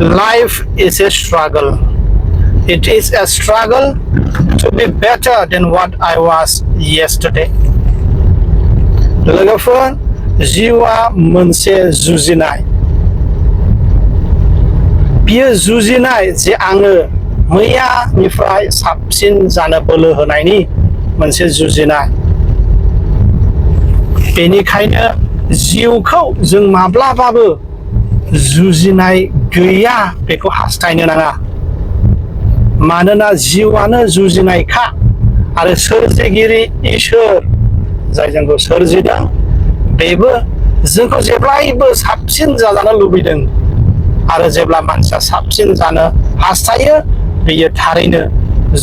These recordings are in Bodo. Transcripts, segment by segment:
life is a struggle. It is a struggle to be better than what I was yesterday. लोगोफोर जिउआ मोनसे जुजिनाय बियो जुजिनाय जे आङो मैयानिफ्राय साबसिन जानो बोलो होनायनि मोनसे जुजिनाय बेनिखायनो जिउखौ जों माब्लाबाबो जुजिनाय गैया बेखौ हास्थायनो नाङा मानोना जिउआनो जुजिनायखा आरो सोरजिगिरि इसोर जाय जोंखौ सोरजिदों बेबो जोंखौ जेब्लायबो साबसिन जाजानो लुबैदों आरो जेब्ला मानसिया साबसिन जानो हास्थायो बेयो थारैनो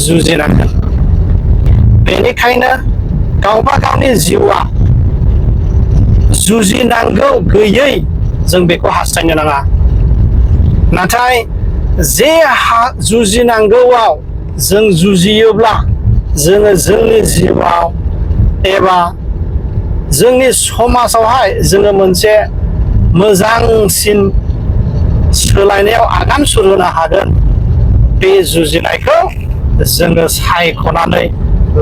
जुजिनांगोन बेनिखायनो गावबा गावनि जिउआ जुजिनांगौ गैयै जों बेखौ हास्थायनो नाङा नाथाय जे जुजिनांगौआव जों जुजियोब्ला जोङो जोंनि जिउआव एबा जोंनि समाजावहाय जोङो मोनसे मोजांसिन सोलायनायाव आगान सुरहोनो हागोन बे जुजिनायखौ जोङो सायख'नानै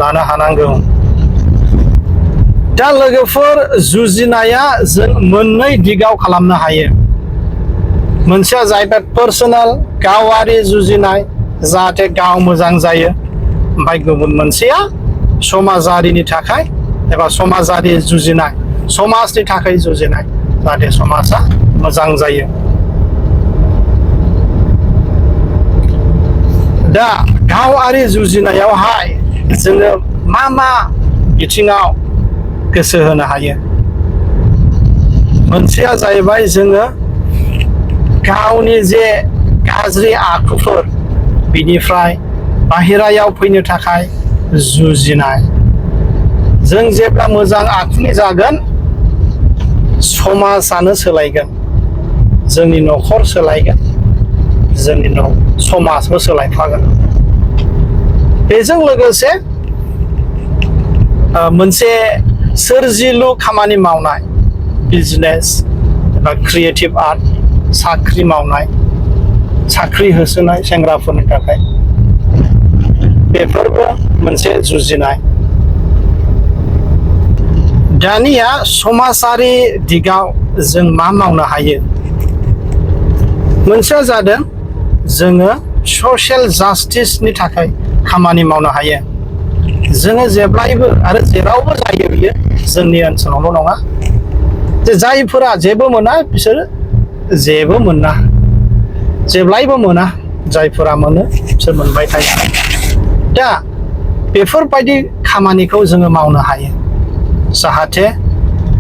लानो हानांगौ दा लोगोफोर जुजिनाया जों मोननै दिगाव खालामनो हायो मोनसेया जाहैबाय पार्सनेल गावारि जुजिनाय जाहाथे गाव मोजां जायो ओमफ्राय गुबुन मोनसेया समाजारिनि थाखाय एबा समाजारि जुजिनाय समाजनि थाखाय जुजिनाय जाहाथे समाजा मोजां जायो दा गावारि जुजिनायावहाय जोङो मा बिथिङाव गोसो होनो हायो मोनसेया जाहैबाय जोङो गावनि जे गाज्रि आखुफोर बिनिफ्राय बाहेरायाव फैनो थाखाय जुजिनाय जों जेब्ला मोजां आखुनि जागोन समाजानो सोलायगोन जोंनि न'खर सोलायगोन जोंनि समाजबो सोलायफागोन बेजों लोगोसे मोनसे सोरजिलु खामानि मावनाय बिजनेस एबा क्रिएटिभ आर्ट साख्रि मावनाय साख्रि होसोनाय सेंग्राफोरनि थाखाय बेफोरबो मोनसे जुजिनाय दानिया समाजारि दिगाव जों मा मावनो हायो मोनसेया जादों जोङो ससियेल जास्टिसनि थाखाय खामानि मावनो हायो जोङो जेब्लायबो आरो जेरावबो जायो बियो जोंनि ओनसोलावल' नङा जे जायफोरा जेबो मोना बिसोरो जेबो मोना जेब्लायबो मोना जायफोरा मोनो बिसोर मोनबाय थायो दा बेफोरबायदि खामानिखौ जोङो मावनो हायो जाहाथे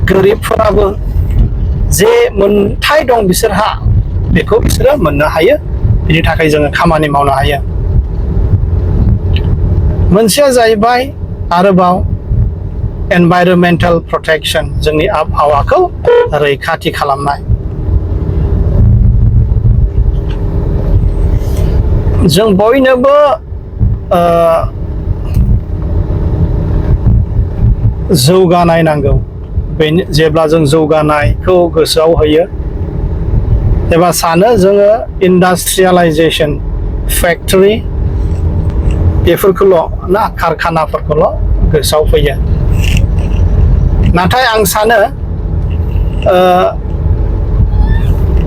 गोरिबफोराबो जे मोनथाय दं बिसोरहा बेखौ बिसोरो मोननो हायो बिनि थाखाय जोङो खामानि मावनो हायो मोनसेया जाहैबाय आरोबाव एनभाइरनमेन्टेल प्रटेक्शन जोंनि आबहावाखौ रैखाथि खालामनाय जों बयनोबो जौगानाय नांगौ जेब्ला जों जौगानायखौ गोसोआव होयो एबा सानो जोङो इन्डास्ट्रियेलाइजेसन फेक्टरि बेफोरखौल' ना कारखानाफोरखौल' गोसोआव फैयो नाथाय आं सानो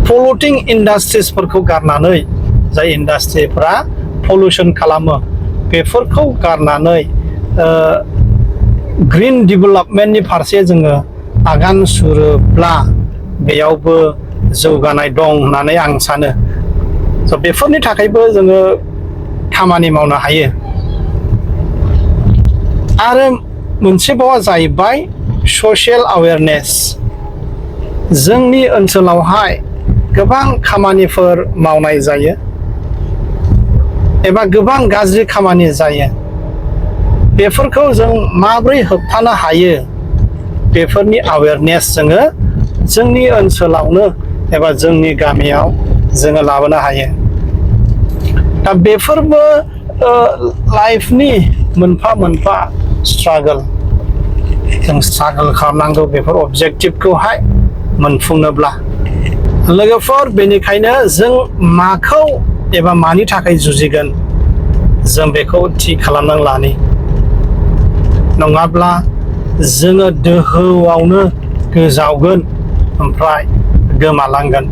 पलुटिं इन्डास्ट्रिसफोरखौ गारनानै जाय इन्डास्ट्रिफोरा पलुसन खालामो बेफोरखौ गारनानै ग्रिन डेभेलपमेन्टनि फारसे जोङो आगान सुरोब्ला बेयावबो जौगानाय दं होननानै आं सानो बेफोरनि थाखायबो जोङो खामानि मावनो हायो आरो मोनसेबावा जाहैबाय ससियेल एवेयारनेस जोंनि ओनसोलावहाय गोबां खामानिफोर मावनाय जायो एबा गोबां गाज्रि खामानि जायो बेफोरखौ जों माबोरै होबथानो हायो बेफोरनि एवेयारनेस जोङो जोंनि ओनसोलावनो एबा जोंनि गामियाव जोङो लाबोनो हायो दा बेफोरबो लाइफनि मोनफा मोनफा स्ट्रागल जों स्ट्रागल खालामनांगौ बेफोर अबजेक्टिभखौहाय मोनफुंनोब्ला लोगोफोर, बेनिखायनो जों माखौ एबा मानि थाखाय जुजिगोन जों बेखौ थि खालामनानै लानि, नङाब्ला जोङो दोहौआवनो गोजावगोन ओमफ्राय गोमालांगोन।